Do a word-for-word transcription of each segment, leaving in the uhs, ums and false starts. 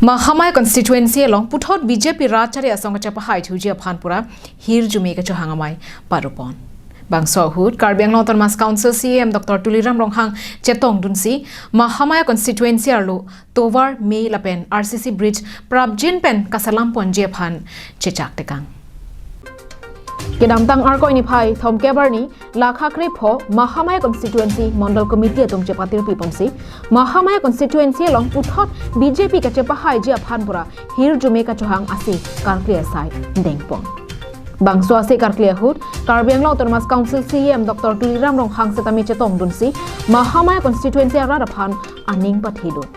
Mahamaya constituency along puthot B J P rat chari asong kachepahai thuji aphan pura hirjume kachohang amei padopon. Bangso ahut Karbi Anglong Autonomous Council C E M Doctor Tuliram Ronghang chetongdunsi Mahamaya constituency arlo tovar, me lapen R C C bridge prapjin pen kaselam ponji aphan chechak tekang. Kedamtang Arkoi niphai thomkep arni lakha krepho Mahamaya constituency Mondol Committee atum chepatirpi ponsi Mahamaya constituency along puthot B J P kachepahaiji aphan pura hirjume kachohang ase karkli asai dengpon. Bangso ase karkli ahut Karbi Anglong Autonomous Council C E M Doctor Tuliram Ronghang setame chetongdunsi Mahamaya constituency arat aphan aning pathedun.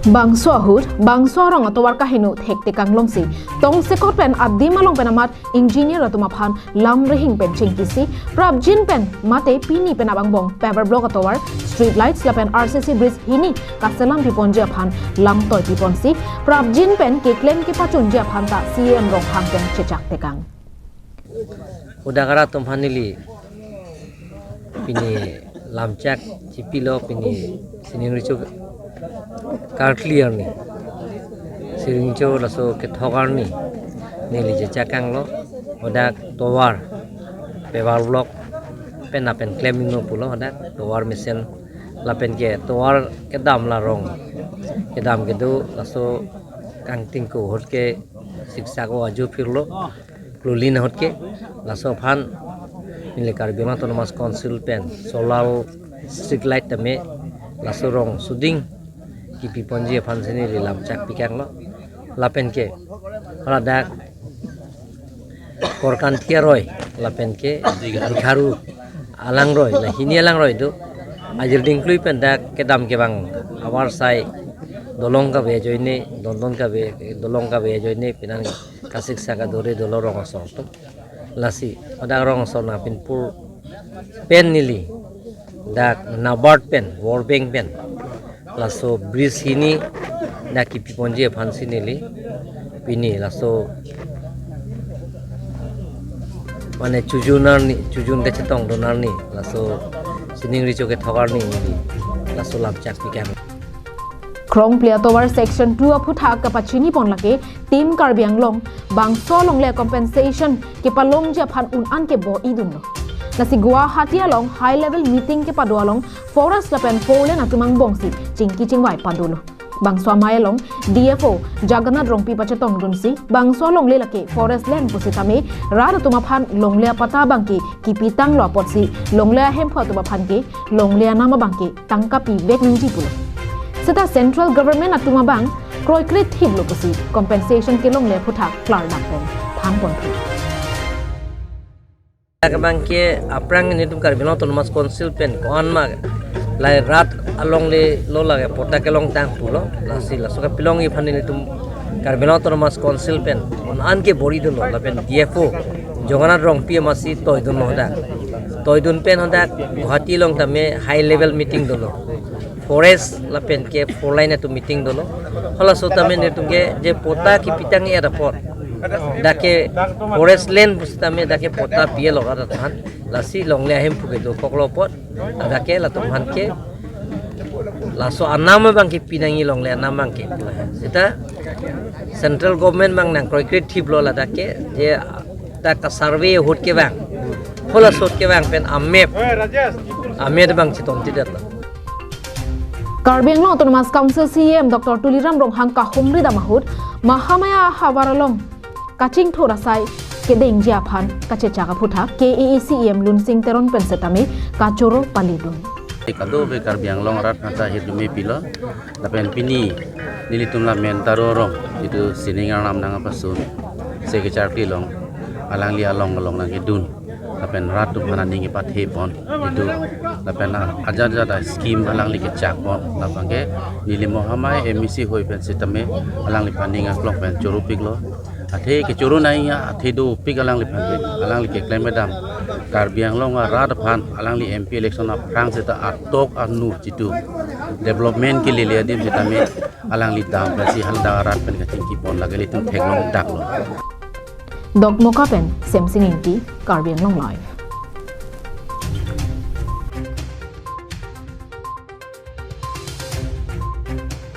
Bangso ahut bangso arong atovar kaheno thektekang longsi tongsekot pen adim along pen amat engineer atum aphan lam rihing pen chingkisi prapjin pen mate pini pen abangbong paver block atovar, street lights lapen R C C bridge hini kaselam piponji aphan lamtoi piponsi prapjin pen keklem kepachunji aphan ta C E M Ronghang pen chechak tekang. Hadak arat atum aphan neli pini lamchak chipilo, pini sining richo karkli arni, sining richo laso kethok arni neli chechak kanglo. Hadak tovar, paver block pen lapen klem ingno pulo, hadak tovar mesen lapen ke tovar kedam la rong kedam kedo, laso kangtingko ahut ke siksak o ajo phirlo, klulin ahut ke. Laso aphan neli Karbi Anglong Autonomous Council pen solar street light tame laso rong suding kipi ponji aphan si neli lamchak pikanglo. Lapen ke hadak Korkanthi aroi lapen ke Dikharu alangroi, la hini alangroi do. Ajir dingklui pen dak kedam kevang avarsai dolong kave ajoine, dondon kave, dolong kave ajoine penang kasiksak adore dolo rong asong atum. Lasi hadak rong asong nangpinpur pen neli dak NABARD pen, World Bank pen laso bridge hini dak kipi ponji aphan si neli pini laso mane chujun arni, chujun kachetongdun arni, laso sining richo kethok arni neli laso lamchak pikang. Krongpli atovar section two aphuthak kapachini pon lake Team Karbi Anglong bangso alongle compensation kepalongji aphan un-an kebo-idunlo. Lasi Guwahati along high level meeting kepado along forest lapen four lane atum angbongsi chingki chingvai padolo. Bangso amei along D F O Jagannath Rongpi pachetongdunsi bangso alongle lake forest land pusitame rat atum aphan longle apatta abangke kipitanglo apotsi longle ahemphu atum aphan ke longle anam abangke tangka pivek nangji pulo. Seta central government atum abang kroikre thiplo pusi compensation kelongle aphuthak klardak pen thanponphi. Dak abangke aphrang nelitum Karbi Anglong Autonomous Council pen ko-an ma lahai rat alongle lo lake patta kelongtang pulo, lasi laso kapilongji aphan nelitum Karbi Anglong Autonomous Council pen un-an ke bor-idunlo, lapen D F O Jagannath Rongpi amatsi toidunlo hadak. Toidun pen hadak Guwahati along tame high level meeting dolo. Forest lapen ke four lane atum meeting dolo. Halaso tame nelitum ke je patta kipitang-et apot, dak ke forest land pusitame dak ke patta pilo rat aphan. Lasi longle ahemphu kedo koklo apot, dak ke latum aphan ke laso anam abangke pinangji, longle anam abangke. Seta central government abang nangkroikre thiplo ladak ke, je dak kasurvey ahut kevang, halaso ahut kevang pen amep, amep abang chetongtidetlo. Karbi Anglong Autonomous Council C E M Doctor Tuliram Ronghang kahumri dam ahut Mahamaya ahavar along kachingthur asai kedengji aphan kachechak aphuthak K A A C E M Lunsing Teron pen setame kachoro palidun. Kadokave Karbi Anglong arat aphanta hirjume pilo. Lapen pini nelitum la main taro arong, itum sining arnam nangpasun, se kacharkli along alangli along along nangkedun. Lapen rat atum aphan aning kepathe pon itum. Lapen ajat ajat a-scheme alangli kechak pon. Lapen ke neli Mahamaya M A C ahoi pen setame alangliphan ning aklong pen choropiklo. Athe kechoro nangji athe dopik alangliphan ke. Alangli keklem kedam Karbi Anglong arat aphan alangli M P election aphrang seta atok anu chitu development kelele adim setame alangli dam pensi hadak arat pen kachingki pon lake ilitum theklongdaklo. Dokmoka pen Semsing Ingti, Karbi Anglong Live.